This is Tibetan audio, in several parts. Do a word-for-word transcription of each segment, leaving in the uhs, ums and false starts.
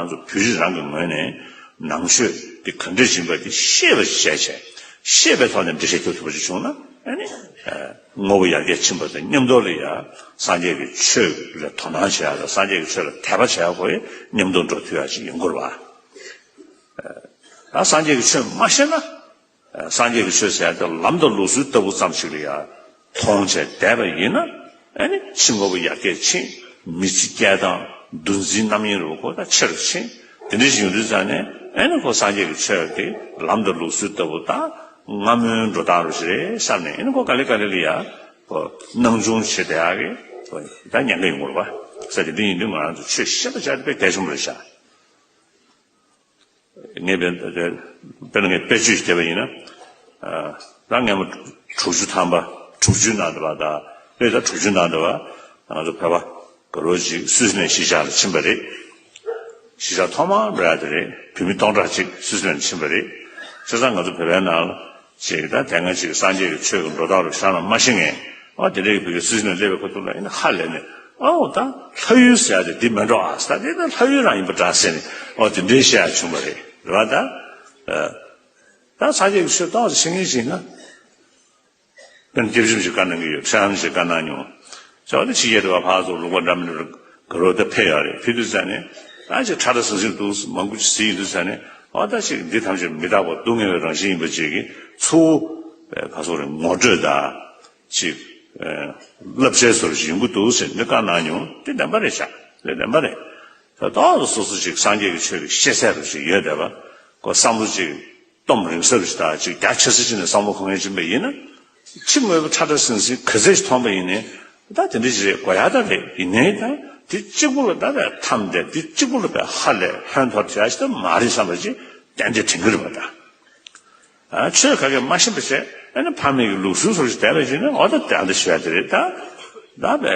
ང་ཚོ་བོད་རིགས་རང་གི་ངོས་ནས་ནང་ཆོས་འདི་ག་འདྲ་ཡིན་པ་འདི་ཤེས་པ་ཞིག་བྱས་བྱས། ཤེས་པའི་ཐོག་ནས་འགྲེལ་བཤད་རྒྱག་ཐུབ་པ་ཞིག་བྱུང་ན། ཨ་ནི་དངོས་པོ་ཡར་རྒྱས་ཕྱིན་པ་དང་མཉམ་དུ་ལ་ཡ། སངས་རྒྱས་ཀྱི་ཆོས་ལ་དོ་སྣང་བྱེད་ཡ་དང་། སངས་རྒྱས་ཀྱི་ཆོས་ལ་དད་པ་བྱེད་ཡ་ཁོ་ཡི་མཉམ་དུ་འགྲོ་ཐུབ་ཡ་ཅིག་ཡོང་དགོས་རེད་པ། ད་སངས་རྒྱས་ཀྱི་ཆོས་མ་ཤེས་ན། སངས་རྒྱས་ཀྱི་ཆོས་ཟེར་ཡ་དེ་ལམ་དང་ལུགས་སྲོལ་ལྟ་བུ་ཙམ་ཞིག་ལ་ཡ་མཐོང་བྱས་བསྡད་པ་ཡིན་ན། ཨ་ནི་ཕྱི་དངོས་པོ་ཡར་རྒྱས་ཕྱིན། མི་ཚེ་སྐྱེལ་སྟངས་འདུ་འཛིའི་རྣམ་གཡེང་རུ་ཁོ་ད་ཆེ་རུ་ཕྱིན། དེ་འདྲ་ཞིག་ཡོང་དུས་ཙང་ནས། ཨ་ནི་ཁོ་སངས་རྒྱས་ཀྱི་ཆོས་དེ་ལམ་དང་ལུགས་སྲོལ་ལྟ་བུ་དང་སྔ་མོའི་འགྲོ་སྟངས་རུ་ཞིག་རེད་བསམ་ནས། ཨ་ནི་ཁོ་ག་ལེ་ག་ལེ་ལ་ཡ་ཁོ་སྣང་ཆུང་བྱེད་བསྡད་ཡག་གི་ཁོ་ད་ཉེན་ཁ་ཡོང་གི་རེད་པ། ས་དེ་འདི་ཡིན་དུས་ང་རང་ཚོ་ཆོས་ཤེས་པ་བྱས་ཏེ་དཔེ་གལ་ཆེན་པོ་རེད་ཤག་ངས་དཔེ་དཔེར་ན་ངས་དཔེ་བརྗོད་ཅིག་བལྟས་པ་ཡིན་ན། ད་སྔ་མོ་དྲུག་ཅུ་ཐམ་པ། དྲུག་ཅུའི་ནང་དུ་བ་དང་། དཔེ་ད་དྲུག་ཅུའི་ནང་དུ་བ་ང་ཚོ་བོད་པ་དགའ་རོགས་ཅིག་སུད་སི་ནས་གཞིས་ཆགས་ལ་ཕྱིན་པ་རེད། གཞིས་ཆགས་ཐོག་མ་རེད་དེ་རེད། བོད་མི་སྟོང་ཕྲག་ཅིག་སུད་སི་ནས་ཕྱིན་པ་རེད། བྱས་ཙང་ང་ཚོ་བོད་པའི་ནང་ལ་ཅིག་ད་དེ་སྔ་ཅིག་སངས་རྒྱས་ཀྱི་ཆོས་ཀྱི་འགྲོ་སྟངས་རུ་ཤར་ན་མ་ཤེས་མཁན། ཨ་དེ་འདྲའི་བོད་ཀྱི་སུད་སི་ནས་སླེབས་པའི་ཁ་ཐུག་ལ་ཡིན་ན་ཧ་ལས་ནས། ཨའོ་ད་ལྷ་ཡུལ་ཟེར་ཡ་དེ་འདི་མེད་འགྲོ་ཨ། ད་དེ་ད་ལྷ་ཡུལ་རང་ཡིན་པ་འདྲ་ཟེར་ནས། ཨོ་དེ་འདྲའི་བཤད་ཡ་བྱུང་བ་རེད། རེད་པ། ད་ད་སངས་རྒྱས་ཀྱི་ཆོས་ཏོག་ཙམ་ཤེས་མཁན་ཞིག་ན། དཔེར་ན་སྐྱབས་རྗེ་རིན་པོ་ཆེས་བཀའ་གནང་གི་ཡོད། ཁྲི་ཨན་ཞེས་བཀའ་གནང་མྱོང་། ཟེར་བ་དེ་ཕྱི་རྒྱལ་དུ་བ་ཕར་ཚུར་ལུང་པ་འདྲ་མི་འདྲ་དགའ་རོགས་དེ་ཕེབས་ཡོད་རེད། ཕེབས་དུས་ཙང་ནས་ཨ་ཅེ་ཁྲ་ཁྲ་ཟིང་ཟིང་འདུག་མང་པོ་ཅིག་གཟིགས་ཡོང་དུས་ཙང་ནས། ཨ་ད་ཅིག་འདི་ཐམས་ཅད་མི་རྟག་པ་སྡུག་བསྔལ་བའི་རང་བཞིན་ཡིན་པ་ཅིག་གི་ཚུར་ག་ཚོད་རེད། ངོ་སྤྲོད་དང་ཅིག་བསླབ་བྱའི་བཟོ་འདྲ་ཞིག་ཡོང་གི་འདུག་ཟེར་འདི་བཀའ་གནང་མྱོང་། དེ་བདེན་པ་རེད་ཤག་དེ་བདེན་པ་རེད། ད་ཏོག་ཙམ་སོ་སོ་ཅིག་སངས་རྒྱས་ཀྱི་ཆོས་ཀྱི་ཤེས་ཚད་རུ་ཞིག་ཡོད་བསྡད་པ། ཁོ་བསམ་བློ་ཅིག་གཏོང་རིང་ས་རུ་ཞིག་དང་ཅིག་རྒྱ་ཆེ་ས་ཅིག་ནས་བསམ་བློ་འཁོར་མཁན་ཅིག་ཡིན་པ་ཡིན་ན། ཕྱི་དངོས་པོ་ཁྲ་ཁྲ་ཟིང་ཟིང་ག་ཚད་ཅིག་མཐོང་པ་ཡིན་ནའི། ད་དེ་འདྲ་ཞིག་རེད། དགོས་ཡ་ད་རེད། ཡིན་ནའི་ད་དེ་གཅིག་པུ་ལ་ད་དཔེ་འཐམས་ཏེ། དེ་གཅིག་པུ་ལ་དཔེ་ཧ་ལས་ཧོན་འཐོར་བྱ་ཞིག་ད་མ་རེད་བསམ་པ་ཅིག་ཏན་ཏན་དྲན་གྱི་རེད་པ་ད། ཨ་ཆོས་ག་གེ་མ་ཤེས་པ་བྱས། ཨ་ནི་ཕ་མེས་ཀྱི་ལུགས་སྲོལ་སོགས་ཤིག་བསྡད་པ་ཡིན་ན། འོ་ད་དེ་འདྲ་ཞིག་རེད་དེ་རེད་ད། ད་དཔེ་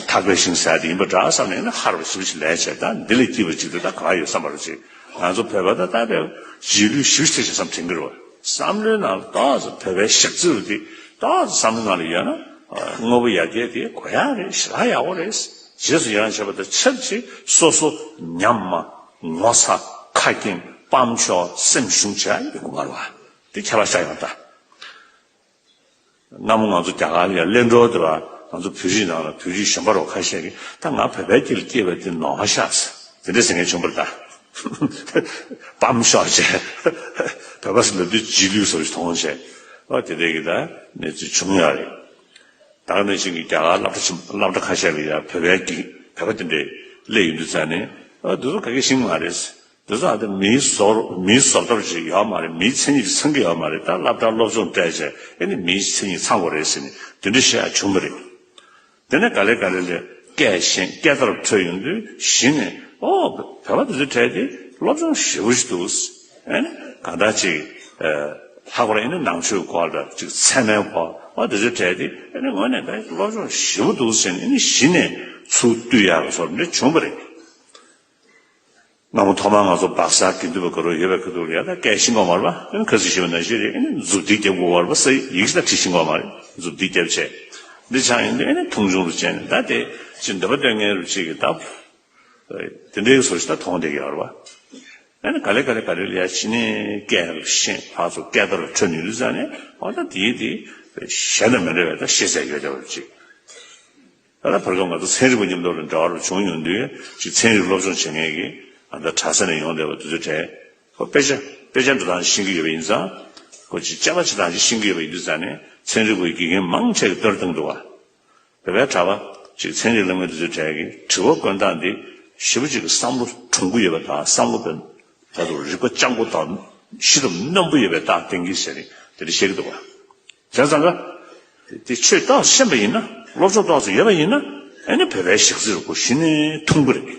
ཐག་པའི་ཤིང་ཟེར་ཡ་དེ་ཡིན་པ་འདྲ་བསམ་ནས་ནི་ཧར་བ་ཞིབ་ཞིག་ལས་བྱས། ད་འདི་ལས་སྐྱིད་པ་ཅིག་དེ་ད་ག་ཡོད་བསམ་པ་རུ་ཅིག་ང་ཚོ་བོད་པ་ད་ད་དཔེ་རྗེས་ལུས་ཞིབ་ཞིག་བྱེད་ཅིག་བསམ་དྲན་གྱི་རེད་པ། བསམ་བློའི་ནང་ལ་ཏོག་ཙམ་བོད་པའི་ཞག་རྩི་རུ་དེ་ཏོག་ཙམ་བསམ་བློའི་ནང་ལ་ཡོད་ན། དངོས་པོ་ཡར་རྒྱས་དེ་དགོས་ཡ་རེད། ཞེ་དྲག་ཡག་པོ་རེད། རྗེས་སུ་ཡི་རང་བྱེད་པ་དང་ཆབས་ཅིག་སོ་སོ་ཉམས་མ་ངོ་ཚ་ཁ་སྐྱེངས་སྤམ་ཆོག་སེམས་ཞུམ་བྱས་ཡོང་གི་མ་རེད་པ། དེ་ཁྱད་པར་ཤར་ཡོང་ད། སྔ་མོ་ང་ཚོ་རྒྱ་གར་ལ་ཡ་གླེང་གྲོགས་དེ་ལ་ང་ཚོ་བོད་རིགས་ནང་ལ་བོད་རིགས་གཞན་པ་རོ་ཁ་ཤས་ཀྱིས། ད་ང་བོད་པའི་རྒྱུད་ལ་སྐྱེས་པ་དེ་ནོར་ཤག་ཟེར། དེ་འདྲ་ཟེར་མཁན་བྱུང་བ་རེད་ད། སྤམ་ཤོར་བྱས། བོད་པ་ཟེར་ལབ་དུས་རྗེས་ལུས་བཟོ་འདྲ་མཐོང་བྱས། ཨོ་དེ་འདྲ་གི་ད་གནས་ཚུལ་བྱུང་ཡོད་རེད། ད་ག་ནང་བཞིན་གྱི་རྒྱ་གར་སློབ་གྲྭ་ཆེན་སློབ་གྲྭ་ཁ་ཤས་ལ་ཡ་བོད་པའི་གི་བོད་པ་དེ་འདྲས་སླེབས་ཡོང་དུས་ཙང་ནས། ཨ་འདི་ཚོ་ག་གེ་ཤེས་ཀྱི་མ་རེད། འདི་ཚོ་ཨ་ད་མིའི་བཟོ་མིའི་བཟོ་ལྟ་བུ་ཞིག་ཡོད་མ་རེད། མིའི་མཚན་ཉིད་ཅིག་ཚང་གི་ཡོད་མ་རེད། ད་སློབ་གྲྭ་སློབ་སྦྱོང་སྤྲད་བྱས། ཨེ་ནི་མིའི་མཚན་ཉིད་ཚང་དགོས་རེད་ཟེར་ནས་དེ་འདྲ་བཤད་ཡ་བྱུང་བ་རེད། དེ་ནས་ག་ལེ་ག་ལེ་ལས་སྐད་ཤེས། སྐད་བརྡ་འཕྲོད་ཡོང་དུས་གཞི་ནས། ཨོ་བོད་པ་འདི་ཚོའི་གྲས་དེ་སློབ་སྦྱོང་ཞེ་པོ་ཞིག་འདུག་ཨེ་ནི་གང་ལྟར་ཅིག་ཨ་ལྷག་པར་ཨེ་ནི་ནང་ཆོས་སྐོར་དང་ཅིག་ཚད་མའི་སྐོར། ཨོ་འདི་ཚོའི་གྲས་དེ་ཨེ་ནི་དངོས་གནས་ད་སློབ་སྦྱོང་ཞེ་པོ་འདུག་ཟེར་ནས་ཨེ་ནི་གཞི་ནས་ཚུར་བསྟུད་ཡག་གི་བཟོ་འདྲ་བྱུང་བ་རེད། སྔ་མོ་ཐོག་མར་ང་ཚོ་སྦག་ས་དགེ་འདུན་པ་དགའ་རོགས་ཡོད་པའི་ཁ་ཐུག་ལ་ཡ་ད་སྐད་ཤེས་ཀྱི་ཡོད་མ་རེད་པ། ཨ་ནི་ཁ་སང་ཞུས་པ་ནང་བཞིན་རེད། ཨ་ནི་མཛུབ་ཐེལ་རྒྱབ་དགོས་པ་རེད་པ། ས་ཡིག་ད་བྲིས་ཤེས་ཀྱི་ཡོད་མ་རེད། མཛུབ་ཐེལ་རྒྱབ་བྱས། འདི་ཆགས་ཡོང་དུས་ཨ་ནི་མཐོང་ཆུང་རུ་བྱས་ནས། ད་དེ་ཅིག་འདོད་པ་སྟོན་མཁན་རུ་ཅིག་གིས་ད་དེ་འདྲའི་བཟོ་ཞིག་ད་མཐོང་བསྡད་ཀྱི་ཡོད་རེད་པ། ཨ་ནི་ག་ལེ་ག་ལེ་ག་ལེ་ལ་ཡ་གཞི་ནས་སྐད་རུ་ཤེས། ཕར་ཚུར་སྐད་བརྡ་རུ་འཕྲོད་ཡོང་དུས་ཙང་ནས། འོ་ད་དེའི་དེ་གཞན་དང་མི་འདྲ་བའི་ད་ཤེས་ཚད་ཡོད་བསྡད་པ་རུ་ཅིག་ད་ལྟ་བར་སྐབས་ང་ཚོ་ཚན་རིག་པ་མཉམ་དུ་ལ་འབྲེལ་བ་རུ་བྱུང་ཡོང་དུས། ཅིག་ཚན་རིག་སློབ་སྦྱོང་བྱེད་མཁན་གྱི་ཨ་ད་གྲྭ་ས་ནས་ཡོང་བསྡད་པ་དེ་ཚོའི་གྲས། ཁོ་དཔེ་ཆ་དཔེ་ཆ་འགྲོ་སྟངས་ཤེས་ཀྱི་ཡོད་པ་ཡིན་ཙང་། ཁོ་ཅིག་དཔྱད་པ་བྱེད་སྟངས་ཅིག་ཤེས་ཀྱི་ཡོད་པ་ཡིན་དུས་ཙང་ནས། ཚན་རིག་པའི་དགེ་རྒན་མང་ཆེ་གིས་བསྟོད་བཏང་འདུག་པ། བོད་པའི་གྲྭ་པ་ཅིག་ཚན་རིག་སློབ་མཁན་དེ་ཚོའི་གྲས་ཀྱིས་དྲི་བ་བཀོད་སྟངས་འདི་ཞེ་པོ་ཅིག་གི་བསམ་བློ་གྲུང་པོ་ཡོད་པ་དང་། བསམ་བློ་དཔེ་ད་དུང་རིག་པ་སྤྱང་པོ་དང་ཤིན་ཏུ་རྣོན་པོ་ཡོད་པའི་རྟགས་བསྟན་གྱི་ཟེར་ནས་དེ་འདྲ་བཤད་ཀྱི་འདུག་པ། བྱས་ཙང་ཀ་དེ་ཆོས་ཏོག་ཙམ་ཤེས་པ་ཡིན་ན། སློབ་སྦྱོང་ཏོག་ཙམ་ཡོད་པ་ཡིན་ན། ཨ་ནི་བོད་པའི་ཞག་རྩི་རུ་ཁོ་གཞི་ནས་ཐུང་པོ་རེད།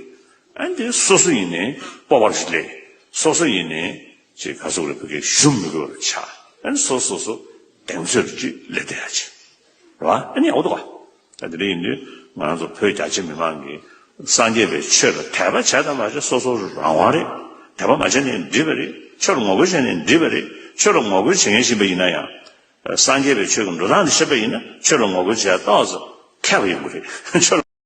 ཨ་ནི་དེ་སོ་སོ་ཡིན་ནའི་སྤོབས་པ་རུ་ཅིག་སླེབས། སོ་སོ་ཡིན་ནའི་ཅིག་ག་ཟེར་དགོས་རེད། བོད་སྐད་ཞུམ་མི་དགོས་པ་རུ་ཆགས། ཨ་ནི་སོ་སོ་སོ་གདེང་ཚོད་རུ་ཅིག་སླེབས་བསྡད་ཡ་ཅིག་རེད་པ། ཨ་ནི་ཡག་པོ་འདུག་ག་ད་དེ་འདྲ་ཡིན་དུས་ང་རང་ཚོ་བོད་རྒྱ་ཆེ་མི་མང་གིས་སངས་རྒྱས་པའི་ཆོས་ལ་དད་པ་བྱས་དང་མ་བྱས་སོ་སོ་རང་དབང་རེད། དད་པ་མ་བྱས་ནའི་འགྲིག་པ་རེད། ཆོས་ལ་ངོ་རྒོལ་བྱས་ནའི་འགྲིག་པ་རེད། ཆོས་ལ་ངོ་རྒོལ་བྱེད་མཁན་ཞིག་ཡིན་པ་ཡིན་ན་ཡང་། སངས་རྒྱས་པའི་ཆོས་ཀྱི་འགྲོ་སྟངས་འདི་ཤེས་པ་ཡིན་ན། ཆོས་ལ་ངོ་རྒོལ་བྱེད་ཡ་ཏོག་ཙམ་མཁས་པ་ཡོང་གི་རེད། ཆོས་ལ་